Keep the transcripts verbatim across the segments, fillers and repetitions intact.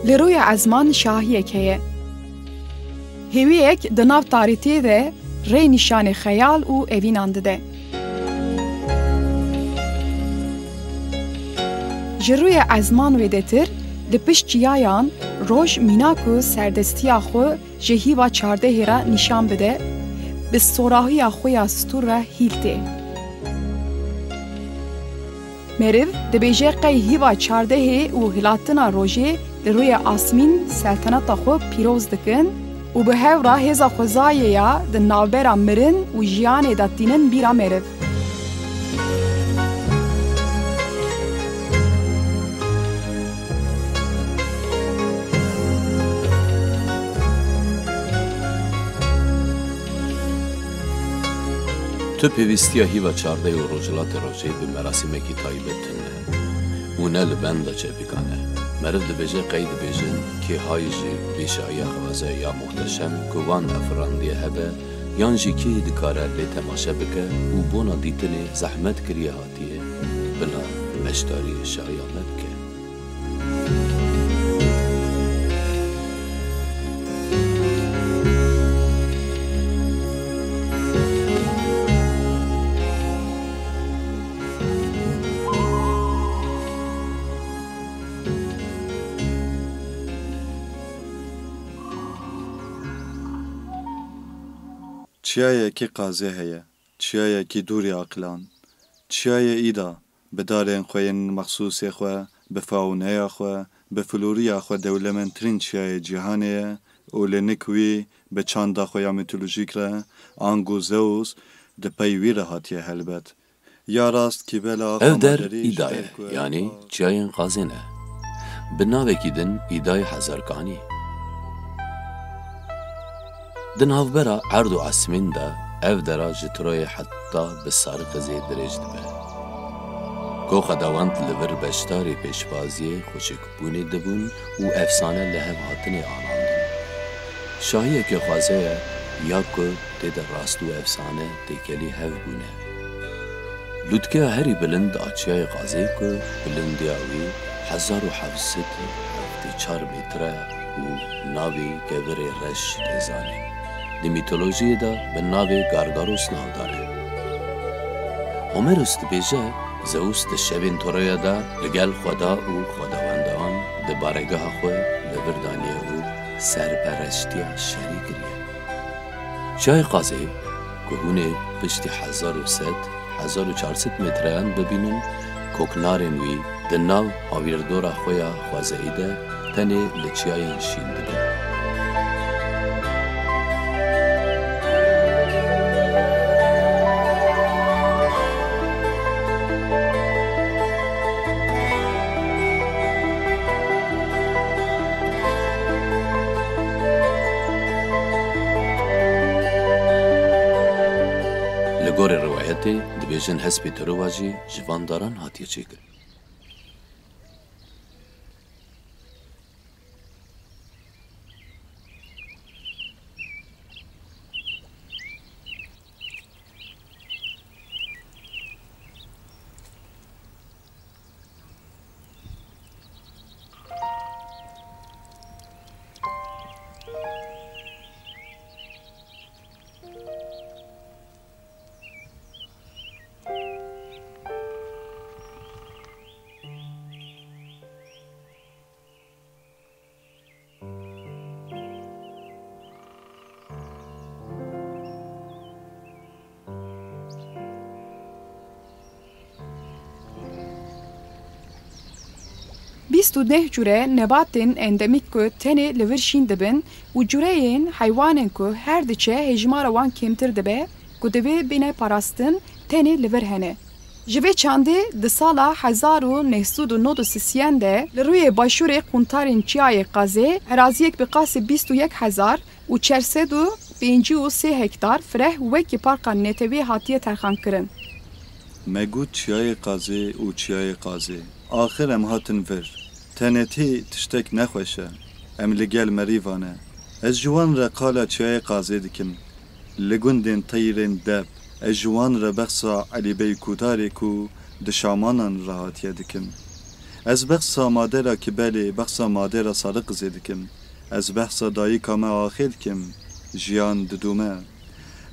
Li rûyê ezman şahiyek heye. Hêwiyek di nav tarîtiyê de rê nîşanê xeyal û evînan dide. Ji rûyê ezman wêdetir, li pişt çiyayan roj mîna ku serdestiya xwe ji hîva çardehê re nîşan bide, bi sorahiya xwe ya stûr re hîl tê. Meriv dibêje qey hîva çardehê û hilatina rojê li rûyê asmîn selteneta xwe pîroz dikin û bi hev re hêza xwezayê ya di navbera mirin û jiyanê de tînin bîra meriv. Tu pêwîstiya hîva çardeh û rojhilatê rojê bi merasîmekî taybet tune û ne li benda çepikan e. Meriv dibêje qey dibêjin kê hay ji vê şahiya xweze ya muhteşem ku van efirandiye hebe yan jî kê dikare lê temaşe bike û bona dîtinê zehmet kiriye hatiye, bila beşdarî şahiya me bike. Çiyayekî qazê heye, çiyayekî dûrî aqilan. Çiyayê Îda, bi darên xwe yên mexsûsê xwe, bi fauneya xwe, bi floriya xwe dewlemendtirîn çiyayê cîhanê ye û li nik wî bi çanda xwe ya mîtolojîk re, ango Zeus, di pey wî re hatiye helbet. Ya rast kîbela Ev der xamaderî ji Îda ber ye, ku yanî çiyayên qazê ne. Bi navekî din Îdayê Hezarkanî. Di navbera erd û esmên de ev dera ji Troyê heta bi Sarikizê dirêj dibe. Ku xwedawend li vir beşdarê pêşbaziyê xweşikbûnê dibûn û efsane li hev hatine anandin. Şahiyeke xweze ye ya ku tê de rast û efsane têkelî hev bûne. Lûtkeya herî bilind a Çiyayê Qazê ku bilindiya wî hezar û heft sed û heftê çar metre û navê Kevirê Reş tê zanîn. Di mîtolojiyê de bi navê Gargaros navdar e. Homeros dibêje, Zeus di şevên Troya de li gel xweda û xwedawendan di baregeha xwe li vir daniye û serpereştiya şerî kiriye. Çiyayê Qazê, ku hûn ê piştî hezar û sed, hezar û çar sed metreyan bibînin, koknarên wî di nav hawîrdora xwe ya xwezeyî de tenê li çiyayên şîn dibin. Li gorî rivayetê dibêjin hespê Tirova jî ji van daran hatiye çêkirin. Bîst û neh cure nebatên endemîk ku tenê li vir şîn dibin û cureyên heywanên ku her diçe hejmara wan kêmtir dibe, ku divê bîne parastin, tenê li vir hene. Ji vê çandê di sala hezar û neh sed û nod û sisiyan de li rûyê başûrê quntarên Çiyayê Qazê eraziyek bi qasî bîst û yek hezar û çar sed û pêncî û sê hektar fireh wekî parka netewî hatiye terxankirin. Me got Çiyayê Qazê û Çiyayê Qazê. Axir em hatin vir. Tenêtî tiştek nexweş e. Em li gel merîvan e. Ez ji wan re qala Çiyayê Qazê dikim. Li gundên Teyrên Dep, ez ji wan re behsa Elî Bey Kudarê ku di Şamanan re hatiye dikim. Ez behsa madera Kibelê, behsa madera Saliqizê dikim. Ez behsa dayika me Axê dikim. Jiyan didûme.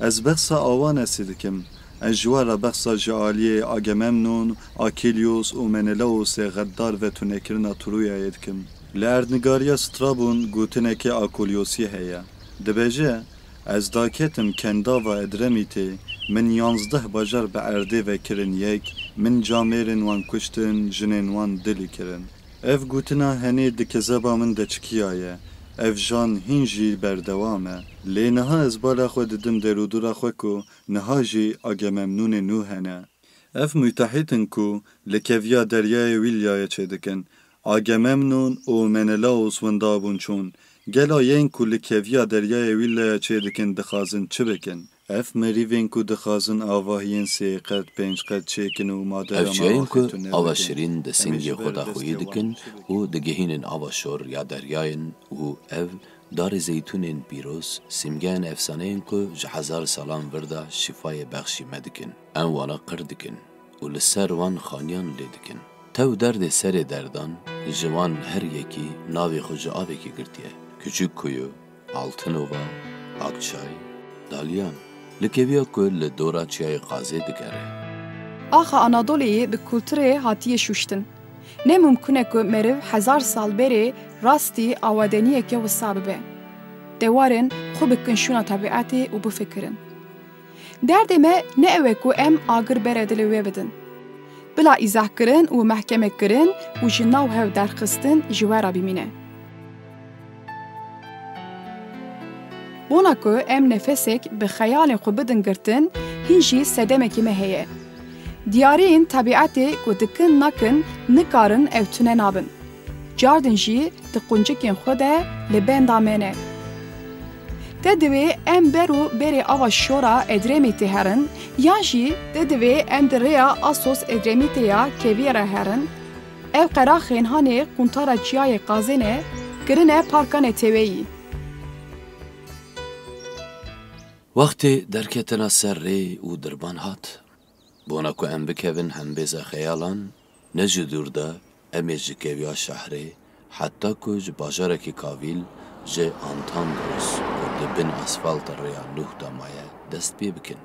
Ez behsa Awanesê dikim. Ez ji we re behsa ji aliyê Agamemnon, Akîlyos û Menelaosê xeddar ve tunekirina Troyayê dikim. Li erdnigariya Strabon gotinekê Akolyosî heye. Dibêje, Ez daketim kendava Edremîtê, min yanzdeh bajar bi erdê ve kirin yek, min camêrên wan kuştin, jinên wan dilî kirin. Ev gotina henê di kezeba min de çikiyaye. Ev jan hîn jî berdewam e. Lê niha ez bala xwe didim derûdûra xwe ku niha jî Agamemnûnê nû hene. Ev mutehîd in ku li keviya deryayê Wîlyayê çêdikin. Agamemnon û Menelaos winda bûn çûn. Gela yên ku li keviya deryayê Wîlyayê çêdikin dixwazin çi bikin? Ev merîvên ku dixwazin avahiyên sê qet, pênc qet çêkin û madera Ev me çiyayên ku Axê tune ava bikin. Şirîn di Em ê singê ji xwe ber de xweyî destê wan dikin çi bikin? Û digihînin ava şor ya deryayên û ev darê zeytûnên pîroz, simgeyên efsaneyên ku ji hezar salan vir de şîfayê bexşî me dikin. Em wana qir dikin û li ser wan xaniyan lê dikin. Tew derdê serê derdan, ji wan her yekî navê xwe ji avekî girtiye. Küçük Kuyu, Altınova, Akçay, Dalyan. Li keviya ku li dora Çiyayê Qazê digere. Axa Anadoliyê bi kulturê hatiye şuştin. Ne mumkun e ku meriv hezar sal berê rastî awadeniyeke wisa bibe. Dewarin xwe bikin şûna tebîetê û bifikirin. Derdê me ne ew e ku em agir bere dilê wê bidin. Bila îzahkirin û mehkemekirin û ji nav hev derxistin ji we re bimîne. Bona ku em nefesek bi xeyalên xwe bidin girtin, hîn jî sedemekî me heye. Diyariyên tebîetê ku dikin nakin, nikarin ew tune nabin. Cardin jî di quncikên xwe de li benda me ne. Te divê em ber û berê ava şora Edremîtê herin, yan jî te divê em di rêya Assos Edremîtê ya keviyê re herin. Ev qeraxên hanê quntara Çiyayê Qazê ne, kirine parka neteweyî. Wextê derketina ser rê û dirban hat. Bona ku em bikevin hembêza xeyalan, ne ji dûr de em ê ji keviya şehrê, heta ku ji bajarekî kavîl, ji Antandros ku di bin asfalta rêya nûh de maye, dest pê bikin.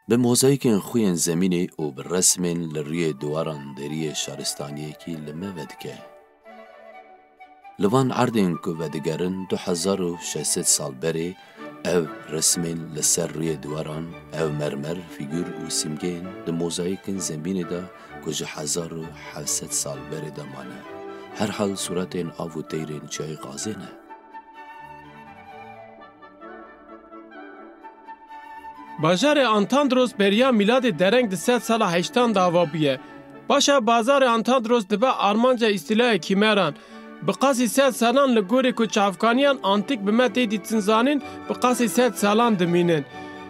Bi mozayîkên xweyên zemînê û bi resmên li rûyê diwaran deriyê şaristaniyekî li me vedike. Li van erdên ku vedigerin du hezar û şeş sed sal berê, ev resmên li ser rûyê diwaran, ev mermer, fîgûr û simgeyên di mozayîkên zemînê de ku ji hezar û heft sed sal berê de mane, herhal sûretên av û teyrên Çiyayê Qazê ne. Bajarê Antandros beriya mîladê dereng di sed sala heştan de ava bûye. Paşa bazarê Antandros dibe armanca îstîlayê Kîmeran. Bi qasî sed salan li gorî ku çavkaniyan antîk bi me tê dîtin zanîn, bi qasî sed salan dimînin.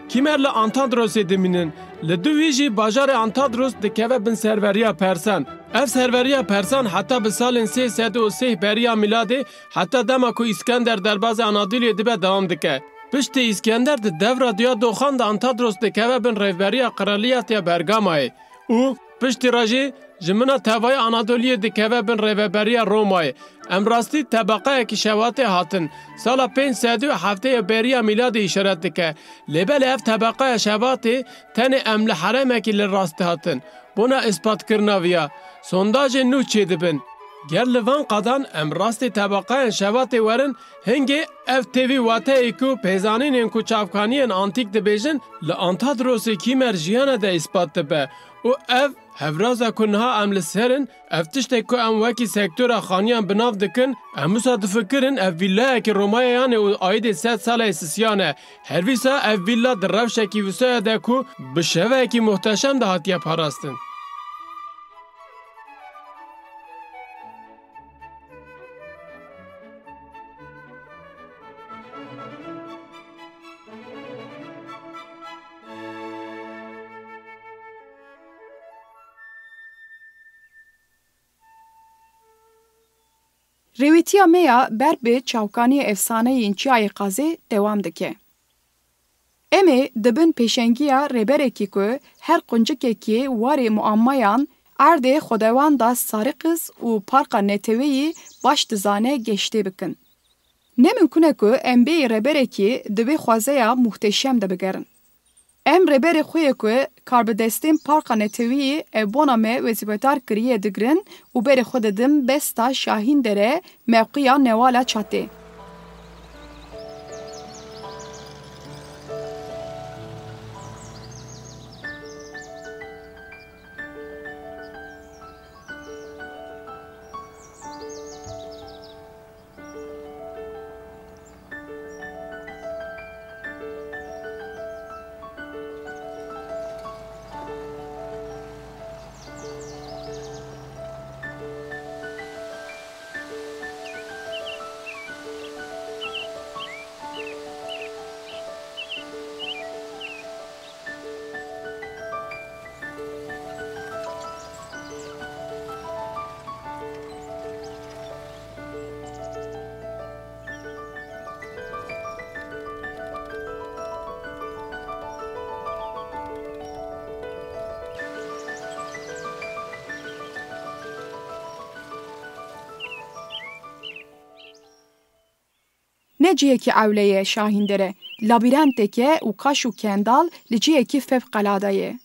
Kîmer li Antandrosê dimînin. Li dû wî jî bajarê Antandros dikeve bin serveriya Persan. Ev serveriya Persan heta bi salên sê sed û sê beriya mîladê, heta dema ku Îskender derbazê Anadoliyê dibe dewam dike. Piştî Îskender di devra duya doxan de Antadros dikeve bin rêvberiya Qiraliyetiya Bergamayê û piştî re jî ji mina tevayê Anadoliyê dikeve bin rêveberiya Romayê. Em rastî tebeqeyekî şevatê hatin. Sala pênc sed û heftê beriya mîladê îşaret dike. Lê belê ev tebeqeya şevatê tenê em li herêmekî li rastî hatin. Bona îspatkirina viya, sondajên nû çêdibin. Ger li van qadan em rastî tebeqeyên şevatê werin, hingê ev tê vî wateyê ku pêzanînên ku çavkaniyên antîk dibêjin, li Antadrosê Kîmer jiyane de îspat dibe û ev hevraza ku niha em li ser in, ev tiştek ku em wekî sektora xaniyan bi nav dikin, em wisa difikirin ev vîllayekî Romayê yanê û aîdê sed saleyê sisiyan e. Her wisa ev vîlla di rewşekî wisaya de ku bi şevekî muhteşem de hatiye parastin. Rêwîtiya me ya ber bi çavkaniyê efsaneyên Çiyayê Qazê dewam dike. Em ê di bin pêşengiya rêberekî ku her quncikekî warê muammayan Erdê xwedewanda Sariqiz û Parka Neteweyî baş dizane geştê bikin. Ne mimkun e ku em bêyî rêberekî di vê xwazeya muhteşem de bigerin. Em rêberê xwe yê ku karbidestên Parka Neteweyî ev bona me wezîfedar kiriye digirin û berê xwe didin besta Şahîndere, mewqiya Newala Çatê. Ne cihekî ewle ye Şahîndere, labîrentek e û kaş û kendal li cihekî fevqelade ye.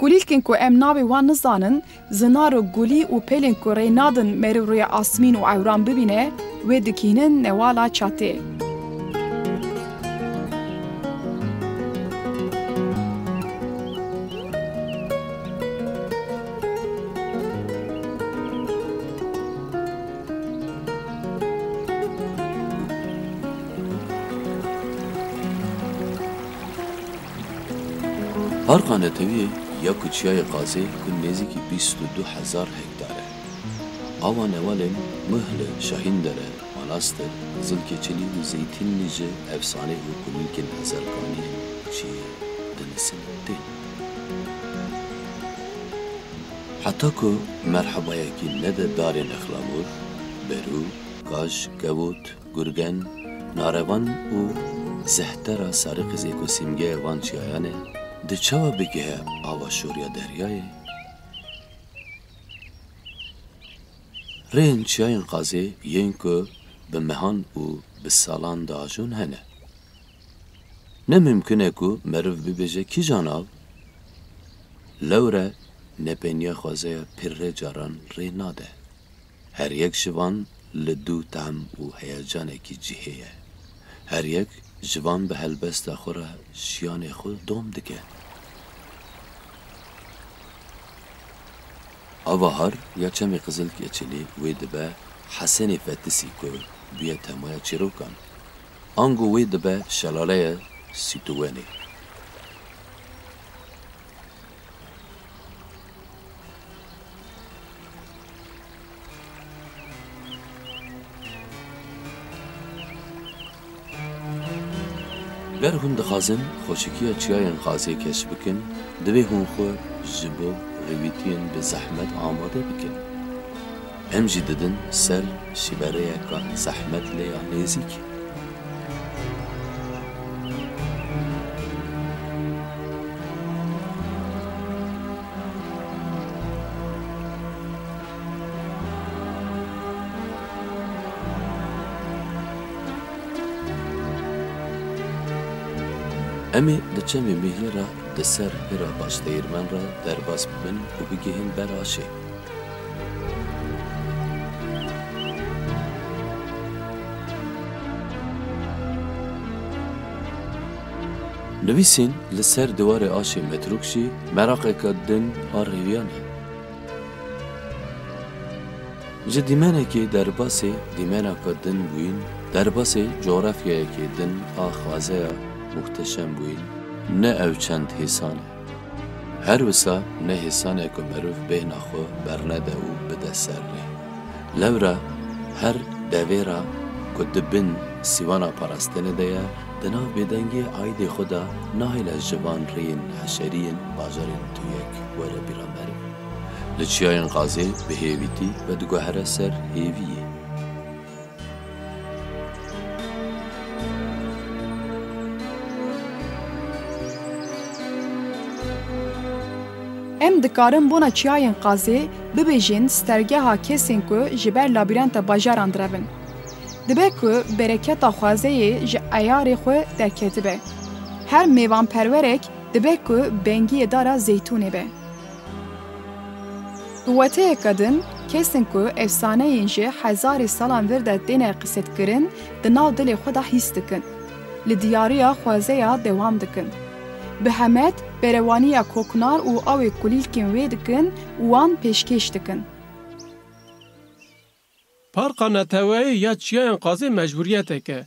Kulîlkên ku em navê wan nizanin, zinar û gulî û pelên ku rê nadin meriv rûyê asmîn û ewran bibîne, wê dikînin newala çatê. Parka Netewiyê ya ku Çiyayê Qazê ku nêzîkî bîst û du hezar hektar e. Awa newalên Mihle, Şahîndere, Manastir, Qizilkeçilî û Zeytînlî ji efsane û kulîlkên hezarkaniyên çiyê dinisin tên. Heta ku merhebayekî nede darên exlamûr, berû, kaj, kevût, gurgen, narevan û zehtera Sarîqizê ku sîmgeya van çiyayan e, di çawa bigihe ava şoriya deryayê? Rêyên çiyayên Qazê yên ku bi mehan û bi salan diajon hene. Ne mimkun e ku meriv bibêje kîjan av? Lewre nepêniya xwazeya pirre caran rê nade. Her yek ji van li dû tehm û heyecanekî cihê ye. Her yek ji van bi helbesta xwe re jiyanê xwe dom dike. Ava Har ya Çemê Qizilkeçilî wê dibe Hesenê Fetisî ku bûye temaya çîrokan. Ango wê dibe şelaleya Sîtuwenê. Ger hûn dixwazin xweşikiya çiyayên Qazê keşf bikin, divê hûn xwe ji bo rêwîtiyên bi zehmet amade bikin. Em jî didin ser şîvereyeka zehmet lê ya nêzîk. Em ê di Çemê Mîhlê re di ser pira başdeyirmen re derbas bibin û bigihên ber aşê. Nivîsên li ser diwarê aşê metrûk jî meraqeke din a rêwiyan e. Ji dîmenekê derbasê dîmeneka din bûyîn, derbasê cografyayekê din a xwazeya muhteşem bûyîn, ne ew çend hêsan e. Her wisa ne hêsan e ku meriv bêhna xwe bernede û bide ser rê. Lewra her devêra ku di bin sîwana parastinê de ye, di nav bêdengiyê aîdê xwe de nahêle ji van rêyên heşerî yên bajarên tûyek were bîra meriv. Li çiyayên qazê bi hêvîtî vediguhere ser hêviyê. Em dikarin bona çiyayên qazê bibêjin stergeha kesên ku ji ber labîrenta bajaran direvin. Dibe ku bereketa xwezeyê ji eyarê xwe derketibe. Her mêvanperwerek dibe ku bengiyê dara zeytûnê be. Bi weteyeke din, kesên ku efsaneyên ji hezarê salan vir de têne qisetkirin, di nav dilê xwe de hîs dikin. Li diyariya xwezeya dewam dikin. Bi hemet berewaniya koknar û awê kulîlkên wê dikin û wan pêşkêş dikin. Parka Neteweyî ya Çiyayên Qazê mecbûriyetek e.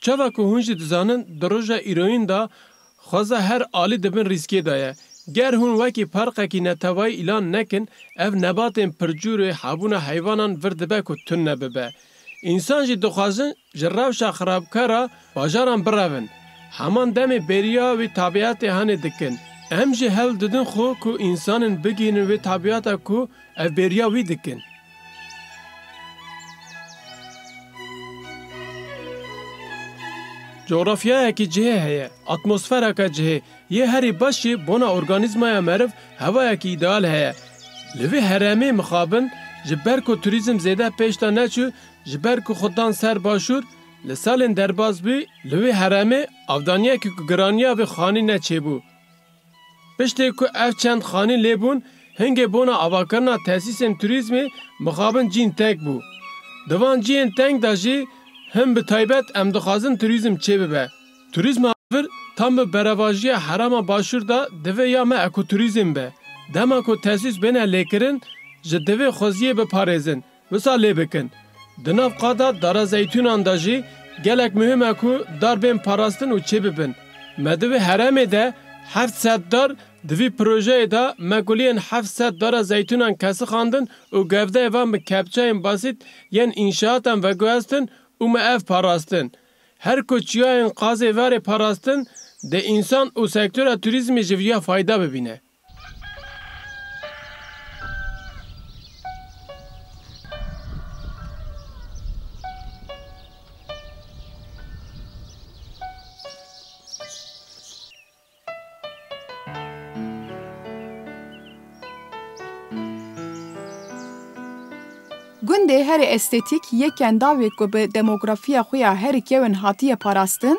Çawa ku hûn jî dizanin, di roja îroyîn de xweza her alî di bin rîskê de ye. Ger hûn wekî parkekî neteweyî îlan nekin, ev nebatên pircûrê hebûna heywanan vir dibe ku tune bibe. Însan jî dixwazin ji rewşa xirabkara bajaran birevin. Heman demê bêriya wî tabiatê hanê dikin. Em jî hewl didin xwe ku însanên bigihînin wê tabiata ku ev bêriya wî dikin. Cografyayekî cihê heye, atmosfereke cihê yê herî baş jî bona organîzmaya meriv hewayekî îdeal heye. Li vê herêmê mixabin ji ber ku turîzm zêde pêş de neçû, ji ber ku xwe dan ser başûr, li salên derbas bû, li wê herêmê avdaniyekî ku giraniya vê xanî neçêbû. Piştê ku ev çend xanî lêbûn, hingê bona avakirina tesîsên turîzmê mixabin cîn teng bû. Di van cihên teng de jî hin bi taybet em dixwazin turîzm çêbibe. Turîzma vir tam bi berevajiya herêma başûr de divê ya me ekoturîzm be. Dema ku tesîs bêne lêkirin, ji divê xweziyê biparêzin. Wisa lê bikin. Di nav qada dara zeytûnan de jî gelek muhim e ku dar bên parastin û çêbibin. Me di vê herêmê de heft sed dar di vî projeyê de me kuliyên heft sed dara zeytûnan kesixandin û gevdeyê van bi kepçeyên basît yên înşaatan veguhestin û me ev parastin. Her ku çiyayên qazê verê parastin, dê însan û sektora turîzmê ji viya fayda bibîne. Gundê herî estetîk yê Kendavê ku bi demografiya xwe ya herî kewin hatiye parastin,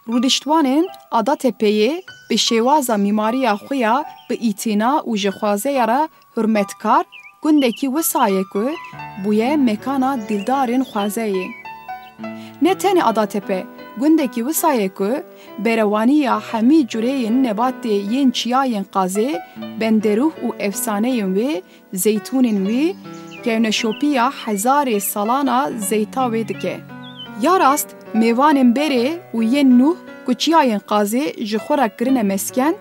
Rûdiştwanên Adatepeyê bi şêwaza mîmariya xwe ya bi îtina û ji xwezaya re hurmetkar gundekî wisa ye ku bûye mekana dîldarên xwezeyê. Ne tenê Adatepe, gundekî wisa ye ku berewaniya hemî cureyên nebatê yên çiyayên qazê, benderûh û efsaneyên wê, zeytûnên wî, kewneşopiya hezarê salana zeyta wê dike. Ya rast, mêvanên berê û yên nû ku çiyayên qazê ji xwe re kirine mesken,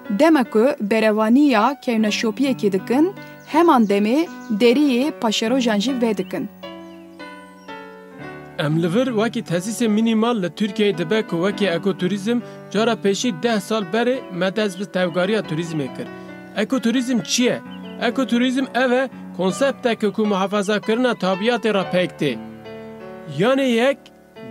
dema ku berevaniya kewneşopiyekê dikin, heman demê deriyê paşerojan jî vedikin. Em li vir wekî tesîsê mînîmal li Tirkiyeyê dibe ku wekî ekoturîzm, cara pêşî deh sal berê me dest bi tevgariya turîzmê kir. Ekoturîzm çi ye? Ekoturîzm ev e, konsepteke ku muhafazakirina tabiatê re pêk tê. Yanê yek,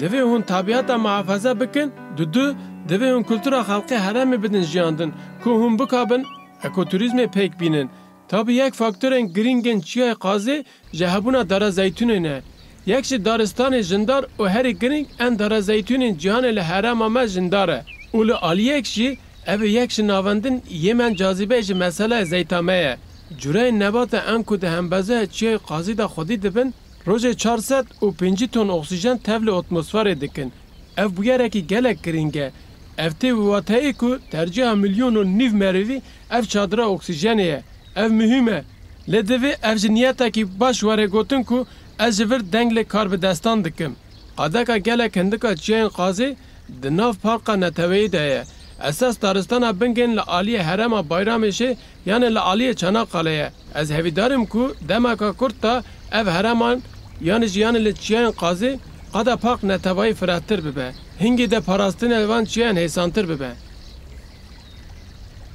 divê hûn tabiata muhafaza bikin, dudu, divê hûn kultura xelkê herêmê bidin jiyandin, ku hûn bikabin ekoturîzmê pêk bînin. Tabî yek faktorên girîng ên çiyayê qazê ji hebûna dara zeytûnê ne. Yek ji daristanê jindar û herî girîng ên dara zeytûnên cîhanê li herêma me jindar e. Û li aliyek jî ev ê yek ji navendin yê men cazîbeyê ji meseleyê zeyta me ye. Cureyên nebata ên ku di hembezaya çiyayê qazî de xwedî dibin, rojê çar sed û pêncî ton oksîjen tevlî atmosferê dikin. Ev bûyerekî gelek girîng e. Ev tê bi wateyê ku tercîha milyon û nîv merivî ev çadira oksîjenê ye. Ev muhîm e. Lê divê ev ji niyetekî baş were gotin ku ez ji vir deng lê karbidestan dikim. Qadeka gelek hindika çiyayên qazê di nav parka neteweyî de ye. Esas daristana Bingên li aliyê herêma Bayramêşê yanî li aliyê Çanakkale ye. Ez hevîdar im ku demeka kurt de ev herêman yanî jî yanî li çiyayên qazê qada park netewayî firehtir bibe. Hingî de parastinê li van çiyayan hêsantir bibe.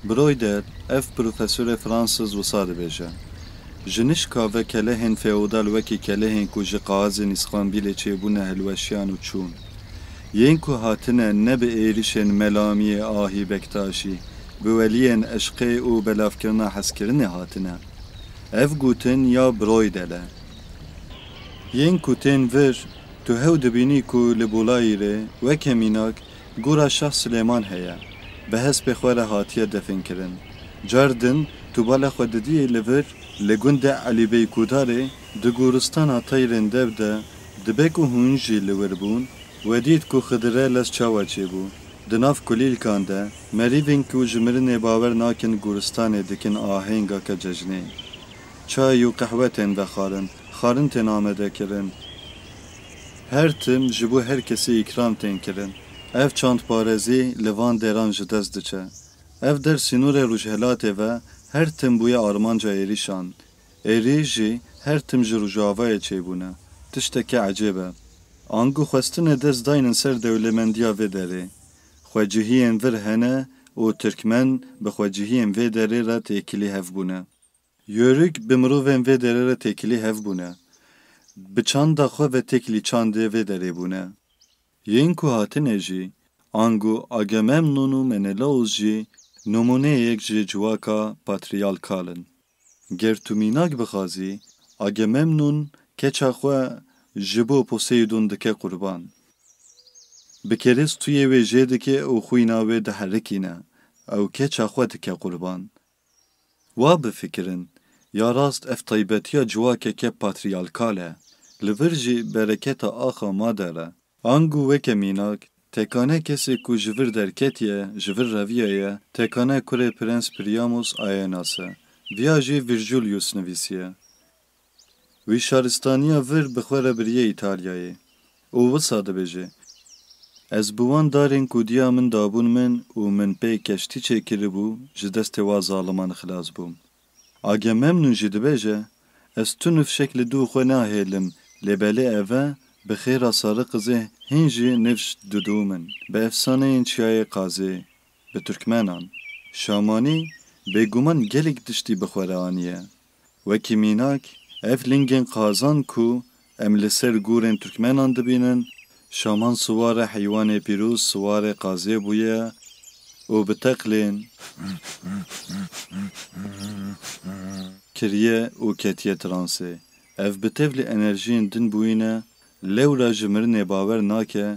Broyder, ev profesorê Fransiz wisa dibêje, Ji nişka ve kelehên feodal wekî kelehên ku ji qazên Îsqambîlê çêbûne hilweşiyan û çûn. Yên ku hatine ne bi êrişên Melamiyê Ahî Bektaşî, bi weliyên eşqê û belavkirina hezkirinê hatine. Ev gotin ya Broydel e. Yên ku tên vir, tu hew dibînî ku li Bolayîrê, weke mînak, gora Şah Silêman heye, bi hespê xwe re hatiye definkirin. Car din tu bala xwe didiyê li vir, li gundê Elî Bey Kudarê, di goristana teyrên dev de, dibe ku hûn jî li wir bûn, we dît ku Xidire lez çawa çêbû. Di nav kulîlkan de, merivên ku ji mirinê bawer nakin goristanê dikin ahêngeke cejnê. Çay û qehwe tên vexwarin, xwarin tên amade kirin. Her tim ji bo her kesî îkram tên kirin. Ev çandparêzî li van deran ji dest diçe. Ev der sînorê rojhelatê ve her tim bûye armanca êrîşan. Êrîş jî her tim ji rojavayê çêbûne. Tişteke ecêb e. Ango xwestinê dest daynin ser dewlemendiya vê derê. Xwecihiyên vir hene û tirkmen bi xwecihiyên vê derê re têkilî hev bûne. Yörük bi mirovên vê derê re têkilî hev bûne. Bi çanda xwe ve têkilî çandê vê derê bûne. Yên ku hatine jî, ango Agamemnon û Menelaus jî nimûneyek ji civaka patriyalkal in. Ger tu mînak bixwazî, Agamemnon keça xwe ji bo Poseidon dike qurban. Bi kerê stûyê wê jê dike û xwîna wê diherikîne, ew keça xwe dike qurban. Wa bifikirin, ya rast ev taybetiya civakeke patriyalkal e, li vir jî bereketa axa mader e. Ango weke mînak, tekane kesê ku ji vir derketiye, ji vir reviyaye, tekane kurê Prens Priamos Aenas e. Viya jî Virjulius nivîsiye. Wî şaristaniya vir bi xwe re biriye Îtalyayê û wisa dibêje, Ez bi wan darên ku diya min dabûn min û min pê keştî çêkiribû, ji destê wa zaliman xilas bûm. Agamemnon jî dibêje, Ez tu nifşek li dû xwe nahêlim, lê belê ev e, bi xêra Sarı Qizê hîn jî nifş didû min, bi efsaneyên Çiyayê Qazê, bi Tirkmenan. Şamanî, bêguman gelek tiştî bi xwe re aniye. Wekî mînak, ev lingên qazan ku em li ser gorên Tirkmenan dibînin, Şaman siwarê heywanê pîroz siwarê qazê bûye û bi teqlên kiriye û ketiye transê. Ev bi tevlî enerjiyên din bûyîne, lewra ji mirinê bawer nake,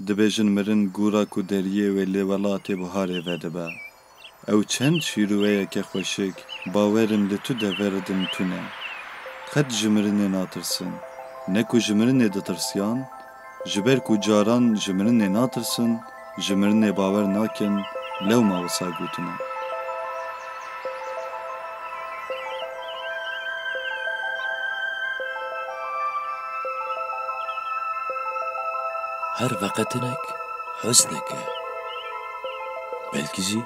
dibêjin mirin gora ku deriyê wê li welatê biharê vedibe. Ew çend şîroveyeke xweşik, bawer im li tu deveridin tune. Qet ji mirinê natirsin. Ne ku ji mirinê ditirsiyan, ji ber ku caran ji mirinê natirsin, ji mirinê bawer nakin, lewma wisa gotine. Her veqetinek huznek e. Belkî jî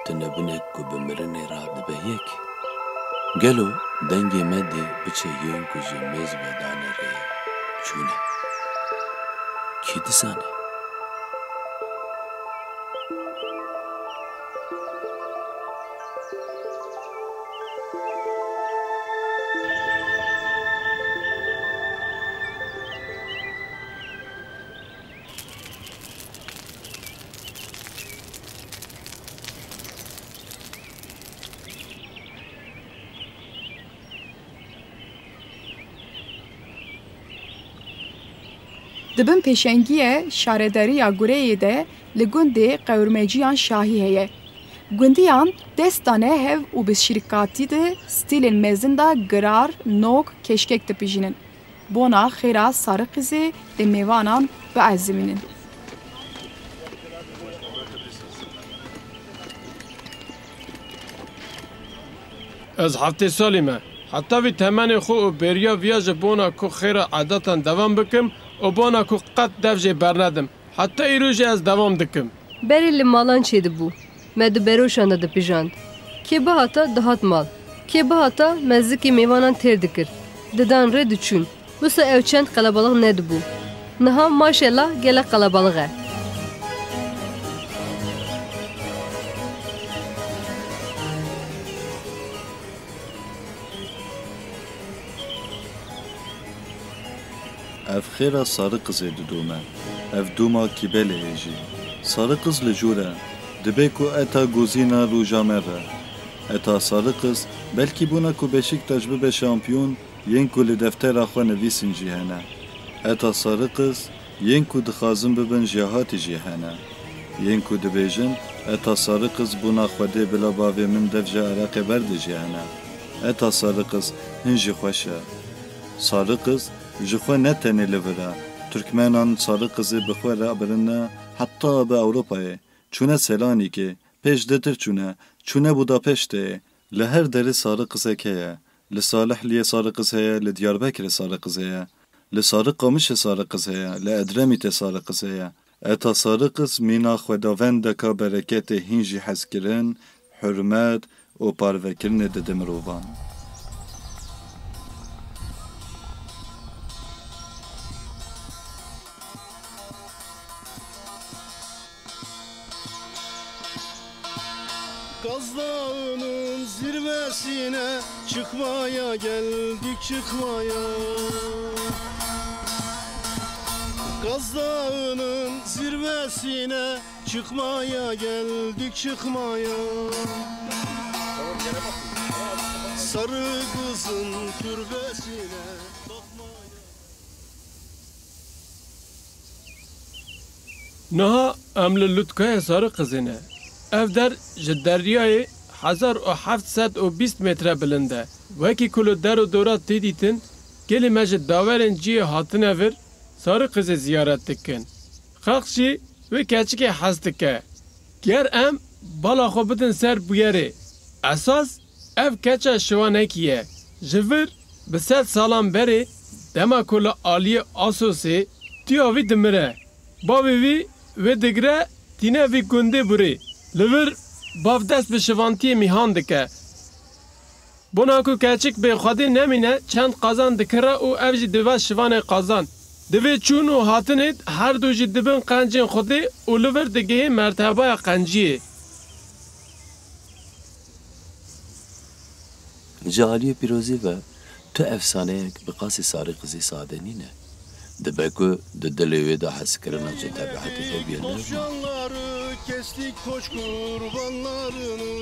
tunebinek ku bi mirinê re dibe yek. Gelo dengê me dê biçe yên ku ji mêz ve dane rê çûne? Kî dizane? Di bin pêşengiyê şaredariya Gureyê de li gundê qewirmeciyan şahî heye. Gundiyan dest dane hev û bi şirîkatî di stîlên mezin de girar, nok, keşkek dipijînin. Bona xêra Sarı Qizê dê mêvanan biezimînin. Ez heftê salî me. Heta vî temenê xwe û bêriya viya ji bona ku xêra edatan devam bikim û bona ku qet dev jê bernedim. Heta îro jî ez devam dikim. Berê li malan çêdibû. me di beroşan de dipijand. Kê bihata dihat mal. Kê bihata me zikê mêvanan têr dikir. Didan rê diçûn. Wisa ew çend qelebalix nedibû. Niha maşela gelek qelebalix e. Ev xêra Sariqizê didome. Ev doma Kîbelê ye jî. Sariqiz li jûr e. Dibe ku eta gozîna roja me be. Eta Sariqiz, belkî bona ku Beşiktaş bibe şampiyon, yên ku li deftera xwe nivîsîn jî hene. Eta Sariqiz, yên ku dixwazin bibin jêhatî jî hene. Yên ku dibêjin, eta Sariqiz bona Xwedê bila bavê min dev ji Iraqê berdê jî hene. Eta Sariqiz hin jî xweş e. Sariqiz ji xwe ne tenê li vir e. Turkmenan Sariqizê bi xwe re birine heta bi Ewropayê. Çûne Selanîkê, pêş de tir çûne, çûne Budapeştê. Li her derê Sariqizek heye. Li Salihliyê Sariqiz heye, li Diyarbekirê Sariqiz heye. Li Sariqamişê Sariqiz heye, li Edremîtê Sariqiz heye. Eta Sariqiz mîna xwedavendeka bereketê hîn jî hezkirin, hurmet û parvekirinê dide mirovan. Kaz Dağı'nın zirvesine çıkmaya geldik, çıkmaya. Kaz Dağı'nın zirvesine çıkmaya geldik, çıkmaya. Sarı kızın türbesine bakmaya. Niha em li Lutkaya Sariqizê ne. Ev der ji deryayê hezar û heft sed û bîst metre bilind e. Wekî ku li der û dora tê dîtin, gelê me ji daverên cihê hatine vir, Sariqizê ziyaret dikin. Xelk jî wê keçikê hez dike. Ger em bala xwe bidin ser bûyerê, esas ev keça şivanekî ye. Ji vir bi sed salan berê, dema ku li aliyê Asosê, tiya vî dimire. Bavê vî wê digire tîne vî gundê burê. Li vir bav dest bi şivantiyê mîhan dike. Bona ku keçik bê xwedê nemîne, çend qazan dikire û ev jî dibe şivanê qazan. Di vê çûn û hatinê her du jî dibin qencên xwedê û li vir digihê mertebaya qenciyê. Ji aliyê pîrozî ve tu efsaneyek bi qasî Sariqizê sade nîne. Dibe ku di dilê wê de hezkirina ji tebietê hevî ye, ne? Boz canları kestik koç kurbanlarını.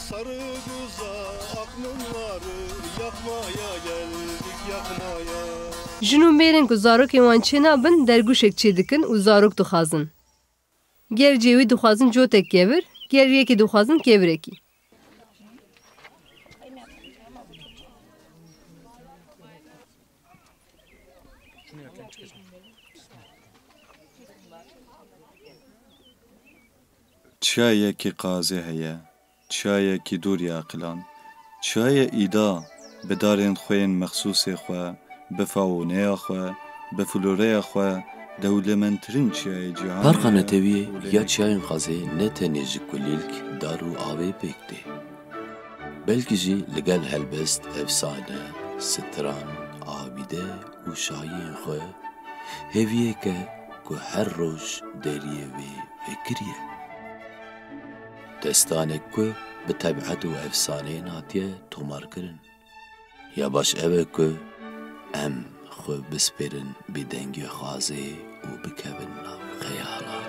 Sarı buza aknınları yakmaya geldik, yakmaya. Jin û mêrên ku zarokên wan çênabin, dergûşek çêdikin û zarok dixwazin. Ger cêwî dixwazin cotek kevir, ger yekî dixwazin kevirekî. Çiyayekî qazê heye, çiyayekî dûr ya aqilan, çiyayê îda bi darên xwe yên mexsûsê xwe, bi faûneya xwe, bi floreya xwe dewlemendtirîn çiyayê cîhanê ye. Parka netewî ya çiyayên qazê ne tenê ji kulîlk, dar û avê pêk tê, belkî jî li gel helbest, efsane, stran, abîde û şahiyên xwe hêviyeke ku her roj deriyê wê vekirî ye. Destanek ku bi tebiet û efsaneyên hatiye tomarkirin. Ya baş ew e ku em xwe bispêrin bêdengiyê qazê û bikevin nav xeyalan.